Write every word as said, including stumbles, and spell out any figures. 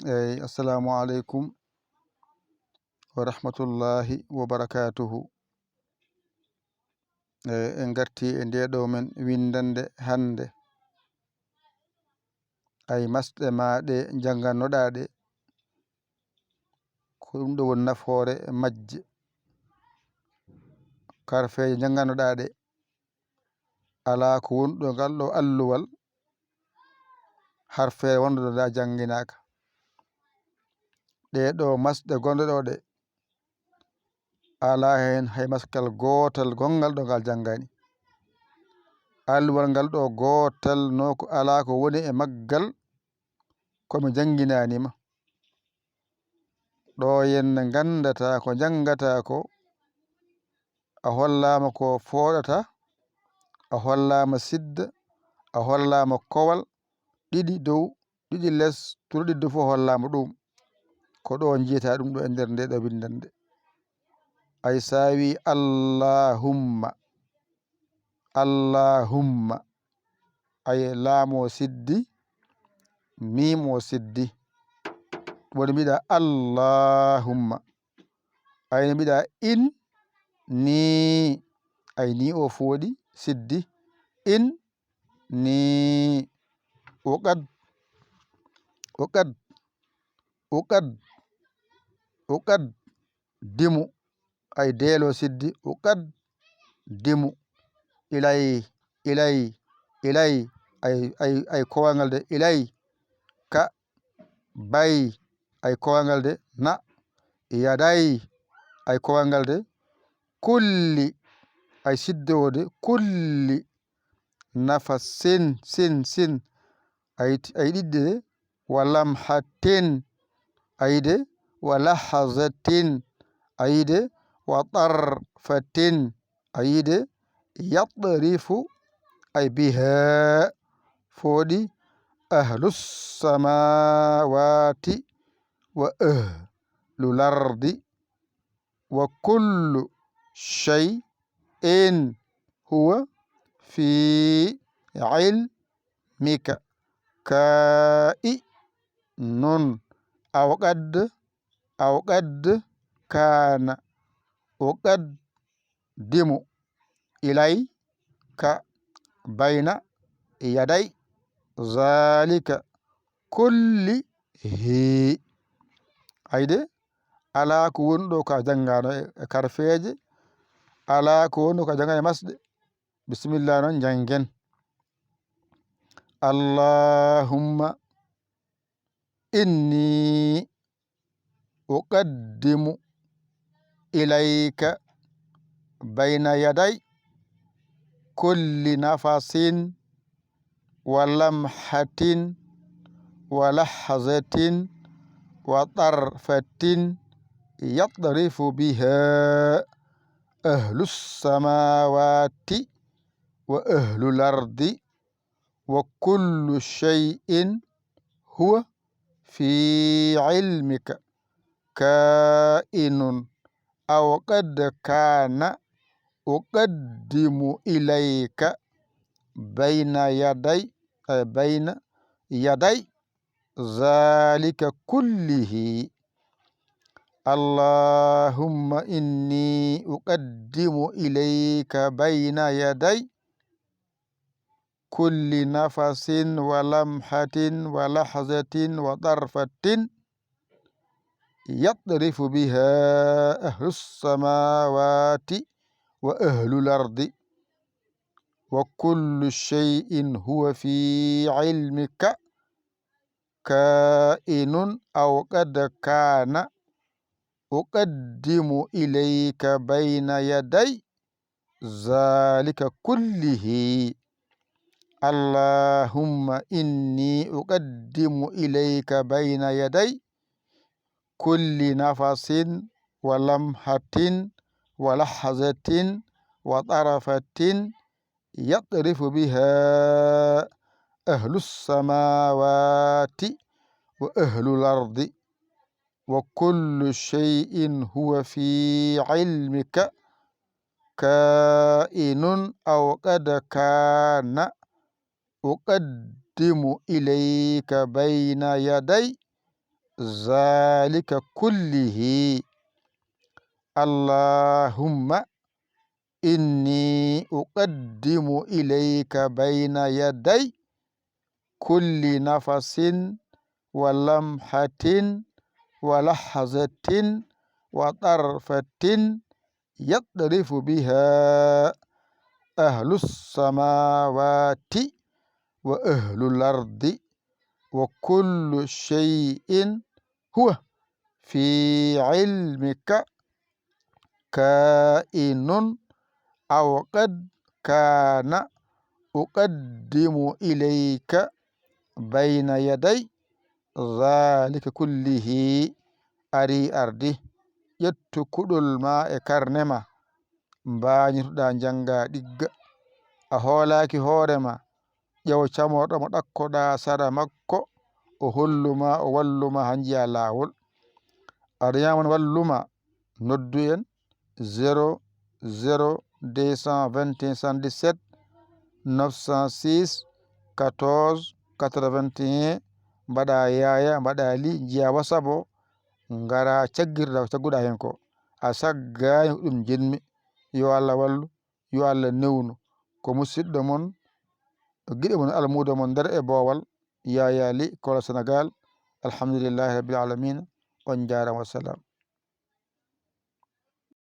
Eyi, assalamu aleykum wa rahmatullahi wa barakatuhu. Eyi, en garti e nde ɗo men windande hannde. Ay masɗe ma ɗe njanngannoɗaa ɗe, ko ɗum ɗo woni nafoore majje. Karfeeje njanngannoɗaa ɗe, alaa ko woni ɗo ngal ɗo alluwal, harfeere wonde ɗo nda jannginaaka. Ɗee ɗo masɗe gonɗe ɗo ɗe, alaa heen hay maskal gootal gonngal ɗo ngal janngani. Alluwal ngal ɗo gootal no ko alaa ko woni e maggal ko mi jannginaani ma. Ɗo yenne nganndata ko njanngataa ko, a hollaama ko fooɗata, a hollaama sidda, a hollaama kowal, ɗiɗi dow, ɗiɗi les, turo ɗiɗi dow fof hollaama ɗum. Ko ɗo njiyata ɗum ɗo e nder nde ɗo winndande. Ay saawi allahumma, allahumma. Ay laamo siddi, miimo siddi. Woni mbiɗa allahumma. Ay no mbiɗa in ni. Ay ni o fooɗi siddi. In ni. O qad, o qad, o qad, o qad dimu. Ay deelo siddi. O qad dimu. Ilay, ilay, ilay. Ay, ay, ay kowal ngal de. Ilay ka bay. Ay kowal ngal de. Na yaday. Ay kowal ngal de. Kulli. Ay siddowo de. Kulli. Nafasin, sin, sin. Ay, ay ɗiɗɗe de. Wa lamhatin. Ay de. Wa lahazatin. Ay de. Wa tarfatin. Ay de. Yatrifu. Ay biha. Fooɗi. Ahlu samawati. Wa ahlu lardi. Wa kullu shay'in huwa fi ilmika. Ka'i nun. Aw qad, aw qad kana. O qad dimu. Ilay ka bayna yaday. Zalika kullihi. Ayde, alaa ko woni ɗo ka janngano e, e karfeeje, alaa ko woni ɗo ka janngano e masɗe. Bisimilla noon, njanngen. Allahumma inni uqaddimu ilayka bayna yaday kulli nafasin wa lamhatin wa lahzatin wa tarfatin yatrifu biha ahlu samawati wa ahlu lardi wa kullu shay'in huwa fi ilmika kainun aw qad kana uqaddimu ilayka bayna yaday, eh, bayna yaday zalika kullihi. Allahumma inni uqaddimu ilayka bayna yaday kulli nafasin wa lamhatin wa lahzatin wa tarfatin yatrifu biha ahlu samawati wa ahlu lardi wa kullu shay'in huwa fi ilmika kainun aw qad kana uqaddimu ilayka bayna yaday zalika kullihi. Allahumma inni uqaddimu ilayka bayna yaday kulli nafasin wa lamhatin wa lahzatin wa tarafatin yatrifu biha ahlu samawati wa ahlu lardi wa kullu shay'in huwa fi ilmika kainun aw qad kana uqaddimu ilayka bayna yaday ذلك كله. اللهم إني أقدم إليك بين يدي كل نفس ولمحة ولحظة وطرفة يطرف بها أهل السماوات وأهل الأرض وكل شيء هو في علمك كائن أو قد كان أقدم إليك بين يدي ذلك كله. Ari ardi, ƴettu kuɗol ma e karne ma, mbañitoɗaa njannga ɗigga. A hoolaaki hoore ma, ƴeew camorɗo mo ɗakkoɗaa sara makko, o hollu ma, o wallu ma haa njiya laawol. A dañaama on wallu ma, noddu en zéro zéro deux cent vingt et un soixante-dix-sept neuf cent six quatorze quatre-vingt-un, mbaɗa yaaya, mbaɗa li, njiya WhatsApp o, ngara caggirɗa ko cagguɗa heen ko. A saggaani ko ɗum njiɗmi. Yo Allah wallu, yo Allah newnu. Ko musidɗo mon, giɗo mon, almuudo mon nder e boowal, Yaya Ly, Kolo Senegaal. Alhamdulillahi Rabbil Aalamiina. On njaaraama, wasalaam.